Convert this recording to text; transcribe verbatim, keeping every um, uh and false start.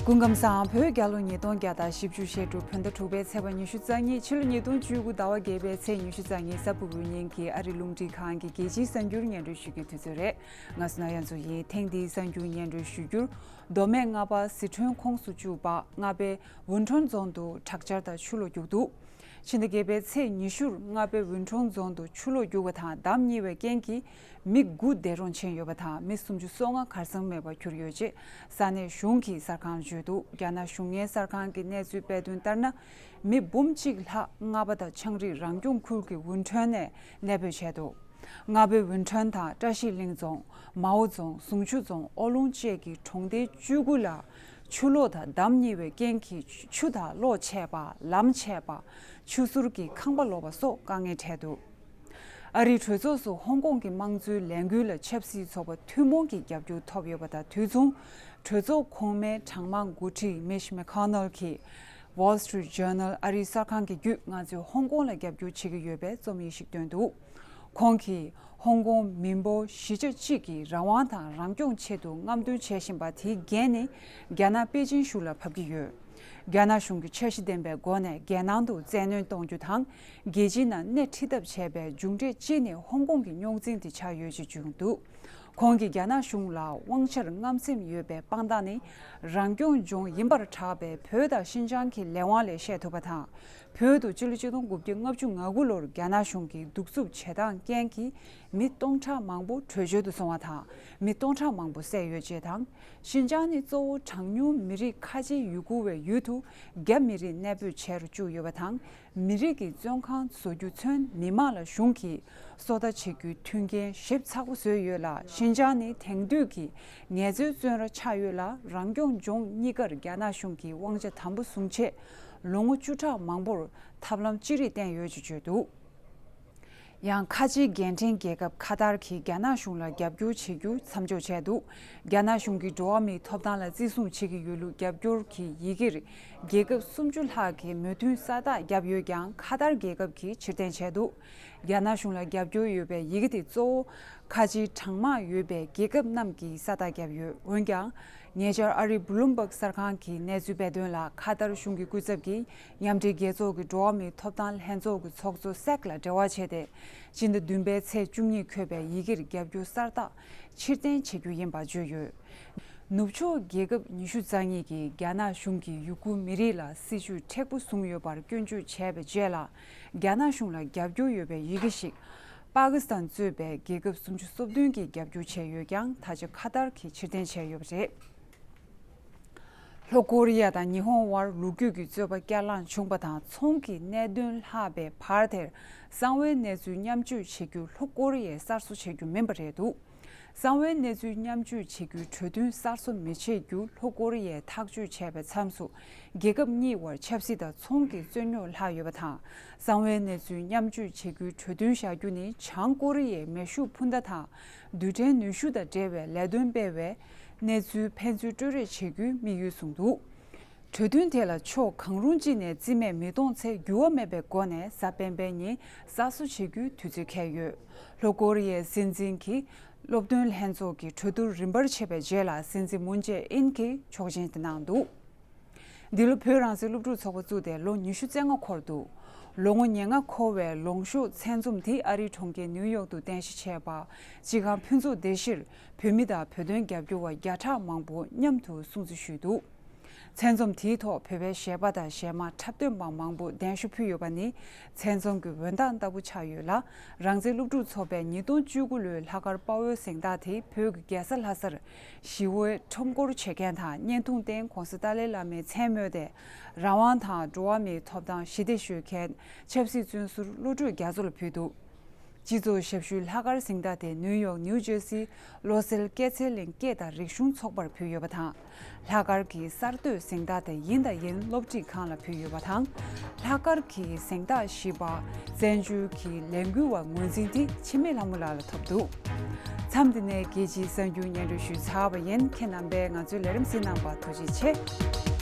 སྐུ་ཁམས་བཟང་། བོད་རྒྱལ་ལོ་ཉིས་སྟོང་བརྒྱ་དང་བཞི་བཅུ་ཞེ་དྲུག་བོད་ཟླ་དྲུག་པའི་ཚེས་པ་ཉི་ཤུ་རྩ་གཉིས། ཕྱི་ལོ་ཉིས་སྟོང་བཅུ་དགུ་ཟླ་བ་བརྒྱད་པའི་ཚེས་ཉི་ཤུ་རྩ་གཉིས། གཟའ་ཕུར་བུའི་ཉིན་གྱི་ཨ་རི་རླུང་འཕྲིན་ཁང་གི་རྒྱལ་སྤྱིའི་གསར་འགྱུར་སྙན་སྒྲོན་ཞུ་གི་དུས་ཚོད་རེད། ང་སུ་ན་ཡན་ཚུ་ཡིན། ཐེངས་འདིའི་གསར་འགྱུར་སྙན་སྒྲོན་ཞུ་རྒྱུར། མདོ་སྨད་རྔ་པ་སི་ཁྲོན་ཁོངས་སུ་བཅུག་པ་རྔ་པའི་ཝུན་ཁྲོན་རྫོང་དུ་དྲག་ཆར་དང་ཆུ་ལོག་རྒྱུག་འདུག་ཕྱི་ཟླ་བརྒྱད་པའི་ཚེས་ཉི་ཤུར་རྔ་པའི་ཝུན་ཁྲོན་རྫོང་དུ་ཆུ་ལོག་རྒྱུག་པ་དང་འདམ་བརྙིལ་བའི་རྐྱེན་གྱིས་མི་དགུ་འདས་གྲོངས་ཕྱིན་ཡོད་པ་དང་། མི་སུམ་ཅུ་སོ་ལྔ་གར་སོང་མེད་པར་གྱུར་ཡོད་ཅེས་ས་གནས་གཞུང་གིས་གསར་ཁང་ལ་བརྗོད་འདུག་རྒྱ་ནག་གཞུང་གཉེར་གསར་ཁང་གི་གནས་ཚུལ་སྤེལ་དོན་ལྟར་ན། མི་འབུམ་གཅིག་ལྷག་རྔ་པ་དང་ཆའང་རིགས་རང་སྐྱོང་ཁུལ་གྱི་ཝུན་ཁྲོན་ནས་གནས་སྤོས་བྱས་འདུག་རྔ་པའི་ཝུན་ཁྲོན་དང་བཀྲ་ཤིས་གླིང་རྫོང་། མའོ་རྫོང་། ཟུང་ཆུ་རྫོང་། ཨོ་ལུང་བཅས་ཀྱི་གྲོང་སྡེ་བཅུ་དགུ་ལ་ཆུ་ལོག་དང་འདམ་བརྙིལ་བའི་རྐྱེན་གྱིས་ཆུ་དང་གློག་ཆད་པ། ལམ་ཆད་པ། ཆུ་ཟུར་གྱི་ཁང་པ་ལོག་པ་སོགས་དཀའ་ངལ་འཕྲད་འདུག་ཨ་རིའི་གྲོས་ཚོགས་སུ་ཧོང་ཀོང་གི་དམངས་གཙོའི་ལས་འགུལ་ལ་ཆབ་སྲིད་ཚོགས་པ་ཐུན་མོང་གི་རྒྱབ་སྐྱོར་ཐོབ་ཡོད་པ་དང་། དུས་མཚུངས་གྲོས་ཚོགས་གོང་མའི་གྲངས་མང་འགོ་ཁྲིད་མིཆ་མེ་ཁོ་ནལ་གྱིས་Wall Street Journal ཨ་རིའི་གསར་ཁང་གི་བརྒྱུད་ང་ཚོས་ཧོང་ཀོང་ལ་རྒྱབ་སྐྱོར་བྱེད་ཀྱི་ཡོད་པའི་རྩོམ་ཡིག་ཞིག་བཏོན་འདུག་ཁོང་གིས་ཧོང་ཀོང་མི་འབོར་བཞི་ཆ་གཅིག་གིས་རང་དབང་དང་རང་སྐྱོང་ཆེད་དུ་རྔམ་སྟོན་བྱེད་བཞིན་པ་དེའི་འགན་ནི་རྒྱ་ནག་པེ་ཅིན་གཞུང་ལ་བབས་ཀྱི་ཡོད། རྒྱ་ནག་གཞུང་གིས་འཆར་གཞི་ལྡན་པའི་སྒོ་ནས་རྒྱལ་ནང་དུ་བཙན་གནོན་གཏོང་རྒྱུ་དང་། རྒྱལ་སྤྱིའི་ནང་སྣེ་ཁྲིད་ཐབས་བྱས་པའི་མཇུག་འབྲས་གཅིག་ནི་ཧོང་ཀོང་གི་རྙོག་འཛིང་དེ་ཆགས་ཡོད་ཅེས་བརྗོད་འདུག་ཁོང་གིས་རྒྱ་ནག་གཞུང་ལ་དབང་ཆར་རྔམ་སེམས་ཡོད་པའི་དཔང་རྟགས་ནི། རང་སྐྱོང་ལྗོངས་ཡིན་པར་གྲགས་པའི་བོད་དང་ཤིན་ཅང་གི་ལས་དབང་ལས་ཤེས་ཐུབ་པ་དང་། བོད་དུ་སྤྱི་ལོ་ཆིག་སྟོང་དགུ་བརྒྱ་ལྔ་བཅུ་ང་དགུ་ལོར་རྒྱ་ནག་གཞུང་གིས་གདུག་རྩུབ་བྱེད་སྟངས་རྐྱེན་གྱིས་མི་སྟོང་ཕྲག་མང་པོ་བྲོས་བྱོལ་དུ་སོང་བ་དང་། མི་སྟོང་ཕྲག་མང་པོ་བསད་ཡོད་ཅེས་དང་། ཤིན་ཅང་ནི་གཙོ་བོ་གྲངས་ཉུང་མི་རིགས་ཁ་ཆེའི་ཡུལ་སྐོར་བའི་ཡུལ་དུ་རྒྱ་མི་རིགས་གནས་སྤོས་བྱེད་རུ་བཅུག་ཡོད་པ་དང་། མི་རིགས་ཀྱི་བཙོན་ཁང་བཟོ་རྒྱུ་ཚུན་ཉི་མ་ལ་གཞུང་གིས་སོ་ལྟ་བྱེད་རྒྱུའི་མཐུན་རྐྱེན་ཞིབ་ཚགས་པོ་བཟོས་ཡོད་ལ། ཤིན་ཅང་ནི་དེང་དུས་ཀྱི་ངལ་རྩོལ་བཙོན་ར་ཆགས་ཡོད་ལ། རང་སྐྱོང་ལྗོངས་གཉིས་ཀར་རྒྱ་ནག་གཞུང་གིས་དབང་ཆ་དམ་པོ་བཟུང་ཆེད་ལོ་ངོ་བཅུ་ཕྲག་མང་པོར་ཐབས་ལམ་ཅི་རིགས་བསྟེན་ཡོད་ཅེས་བརྗོད་འདུག་ཡང་ཁ་ཆེའི་རྒན་འཕྲིན་རྒྱལ་ཁབ་ཁ་ཏར་གྱིས་རྒྱ་ནག་གཞུང་ལ་རྒྱབ་སྐྱོར་བྱེད་རྒྱུ་མཚམས་འཇོག་བྱས་འདུག་རྒྱ་ནག་གཞུང་གིས་འགྲོ་བ་མིའི་ཐོབ་ཐང་ལ་བརྩི་སྲུང་བྱེད་ཀྱི་ཡོད་ལུགས་རྒྱབ་སྐྱོར་གྱི་ཡི་གེར་རྒྱལ་ཁབ་སུམ་ཅུ་ལྷག་གིས་མོས་མཐུན་ས་རྟགས་བརྒྱབ་ཡོད་ཀྱང་། ཁ་ཏར་རྒྱལ་ཁབ་ཀྱིས་ཕྱིར་འཐེན་བྱས་འདུག་རྒྱ་ནག་གཞུང་ལ་རྒྱབ་སྐྱོར་ཡོད་པའི་ཡི་གེ་དེ་གཙོ་བོ་ཁ་ཆེའི་གྲངས་མང་ཡོད་པའི་རྒྱལ་ཁབ་རྣམས་ཀྱིས་ས་རྟགས་བརྒྱབ་ཡོད། འོན་ཀྱང་། ཉེ་ཆར་ཨ་རིའི་Bloomberg གསར་ཁང་གིས་གནས་ཚུལ་སྤེལ་དོན་ལ། ཁ་ཏར་གཞུང་གི་སྐུ་ཚབ་ཀྱིས་མཉམ་འབྲེལ་རྒྱལ་ཚོགས་ཀྱི་འགྲོ་བ་མིའི་ཐོབ་ཐང་ལྷན་ཚོགས་ཀྱི་ཚོགས་གཙོ་སེག་ལ་འབྲེལ་བ་བྱས་ཏེ། སྤྱི་ཟླ་བདུན་པའི་ཚེས་བཅུ་གཉིས་འཁོད་པའི་ཡི་གེར་རྒྱབ་སྐྱོར་གསལ་རྟགས་ཕྱིར་འཐེན་བྱེད་རྒྱུ་ཡིན་པ་བརྗོད་ཡོད། ནུབ་ཕྱོགས་རྒྱལ་ཁབ་ཉི་ཤུ་རྩ་གཉིས་ཀྱིས་རྒྱ་ནག་གཞུང་གིས་ཡུ་གུར་མི་རིགས་ལ་སྲིད་བྱུས་མཁྲེགས་པོ་བཟུང་ཡོད་པར་སྐྱོན་བརྗོད་བྱས་པའི་རྗེས་ལ། རྒྱ་ནག་གཞུང་ལ་རྒྱབ་སྐྱོར་ཡོད་པའི་ཡི་གེ་ཞིག་པ་ཀི་སི་ཐན་གཙོས་པའི་རྒྱལ་ཁབ་སུམ་ཅུ་སོ་བདུན་གྱིས་རྒྱབ་སྐྱོར་བྱས་ཡོད་ཀྱང་། ད་ཆ་ཁ་ཏར་གྱིས་ཕྱིར་འཐེན་བྱས་ཡོད་པ་རེད། ལྷོ་ཀོ་རི་ཡ་དང་ཉི་ཧོང་དབར་ལོ་རྒྱུས་ཀྱི་རྩོད་པ་བསྐྱར་ལངས་བྱུང་པ་དང་། ཚོང་གི་གནད་དོན་ལྷག་པའི་བར་དེར་གསང་བའི་གནས་ཚུལ་མཉམ་སྤྱོད་བྱེད་རྒྱུ་ལྷོ་ཀོ་རི་ཡས་གསར་བཟོ་བྱེད་རྒྱུ་མིན་པ་རེད་འདུག་གསང་བའི་གནས་ཚུལ་མཉམ་སྤྱོད་བྱེད་རྒྱུའི་གྲོས་མཐུན་གསར་བཟོ་མི་བྱེད་རྒྱུ་ལྷོ་ཀོ་རི་ཡས་ཐག་གཅོད་བྱས་པའི་མཚམས་སུ། རྒྱལ་ཁབ་གཉིས་དབར་ཆབ་སྲིད་དང་ཚོང་གི་རྩོད་རྙོག་ལྷག་ཡོད་པ་དང་། གསང་བའི་གནས་ཚུལ་མཉམ་སྤྱོད་བྱེད་རྒྱུའི་གྲོས་མཐུན་བཞག་རྒྱུ་ནི་བྱང་ཀོ་རི་ཡའི་མེ་ཤུགས་འཕུར་མདའ་དང་། རྡུལ་ཕྲན་ནུས་ཤུགས་དང་འབྲེལ་བའི་ལས་དོན་སྤེལ་བའི་གནས་ཚུལ་ཕན་ཚུན་སྤྲོད་རེས་བྱེད་རྒྱུའི་དམིགས་ཡུལ་བཟུང་འདུག་གྲོས་མཐུན་དེ་ལ་ཕྱོགས་གང་རུང་གཅིག་ནས་རྩིས་མེད་མི་གཏོང་ཚེ། འགྱུར་བ་མེད་པའི་སྒོ་ནས་གཟའ་སྤེན་པའི་ཉིན་གསར་བཟོ་བྱེད་རྒྱུའི་དུས་ཚོད་འཁེལ་ཡོད། ལྷོ་ཀོ་རི་ཡའི་སྲིད་འཛིན་གྱིས་སློབ་སྟོན་ལྷན་ཚོགས་ཀྱི་གྲོས་བསྡུར་རིམ་པར་བྱས་པའི་རྗེས་ལ། སྲིད་འཛིན་མུན་ཇེ་ཨིན་གྱིས་ཆོག་མཆན་དེ་གནང་འདུག་འདི་ལོ་བོད་རང་བཙན་སློབ་ཕྲུག་ཚོགས་པ་བཙུགས་ཏེ་ལོ་ཉི་ཤུ་རྩ་ལྔ་འཁོར་འདུག་ལོ་ངོ་ཉེར་ལྔ་འཁོར་བའི་ལོངས་ཤུགས་ཚད་འཛོམས་དེ་ཨ་རིའི་གྲོང་ཁྱེར་ནིའུ་ཡོག་ཏུ་རྟེན་གཞི་བྱས་པ། སྤྱི་ཁང་ཕུན་ཚོགས་སྡེ་བཞིར་བོད་མི་དང་བོད་དོན་རྒྱབ་སྐྱོར་བ་བརྒྱ་ཕྲག་མང་པོ་མཉམ་དུ་སྲུང་བརྩི་ཞུས་འདུག་ཚད་འཛོམས་དེའི་ཐོག་བོད་པའི་གཞས་པ་དང་གཞས་མ། འཁྲབ་སྟོན་པ་མང་པོ་གདན་ཞུ་ཕུལ་ཡོད་པ་ནི་ཚད་འཛོམས་ཀྱི་འོད་མདངས་ལྟ་བུ་ཆགས་ཡོད་ལ། རང་བཙན་སློབ་ཕྲུག་ཚོགས་པས་ཉིས་སྟོང་བཅུ་དགུ་ལོའི་ལྷག་དཀར་དཔའ་བོའི་གཟེངས་རྟགས་དེ་བོད་ཀྱི་རྒྱལ་ས་ལྷ་སར་ཞི་བའི་ཁྲོམ་སྐོར་བྱེད་མཁན་དང་། བརྙན་ཐུང་སྟེང་༸གོང་ས་ཏཱ་ལའི་བླ་མའི་མཚན་སྨོས་ཏེ་རང་དབང་དང་འགྲོ་བ་མིའི་ཐོབ་ཐང་ཞི་བདེ་ཞུ་མཁན་ཆབ་སྲིད་བཙོན་ཟུར་བློ་གྲོས་རྒྱ་མཚོ་ལ་ཕུལ་འདུག་སྤྱི་ཚོགས་ཞབས་ཞུའི་ལྷག་དཀར་གཟེངས་རྟགས་དེ་ནིའུ་ཡོག་ནིའུ་ཇར་སིའི་བློ་གསལ་སྐྱེད་ཚལ་གླིང་སྐད་དང་རིག་གཞུང་ཚོགས་པར་ཕུལ་ཡོད་པ་དང་། ལྷག་དཀར་གྱི་གསར་གཏོད་གཟེངས་རྟགས་དེ་ཡིན་དང་ཡིན་སློབ་ཁྲིད་ཁང་ལ་ཕུལ་ཡོད་པ་དང་། ལྷག་དཀར་གྱི་གཟེངས་རྟགས་བཞི་པ་བཙན་བྱོལ་གྱི་ལས་འགུལ་བ་ངོས་འཛིན་དེ་འཆི་མེད་ལྷ་མོ་ལགས་ལ་ཐོབ་འདུག་མཚམས་འདི་ནས་རྒྱལ་སྤྱིའི་གསར་འགྱུར་སྙན་སྒྲོན་ཞུས་ཚར་བ་ཡིན། ཁྱེད་རྣམ་པས་ང་ཚོའི་ལས་རིམ་གཟིགས་གནང་བར་ཐུགས་རྗེ་ཆེ།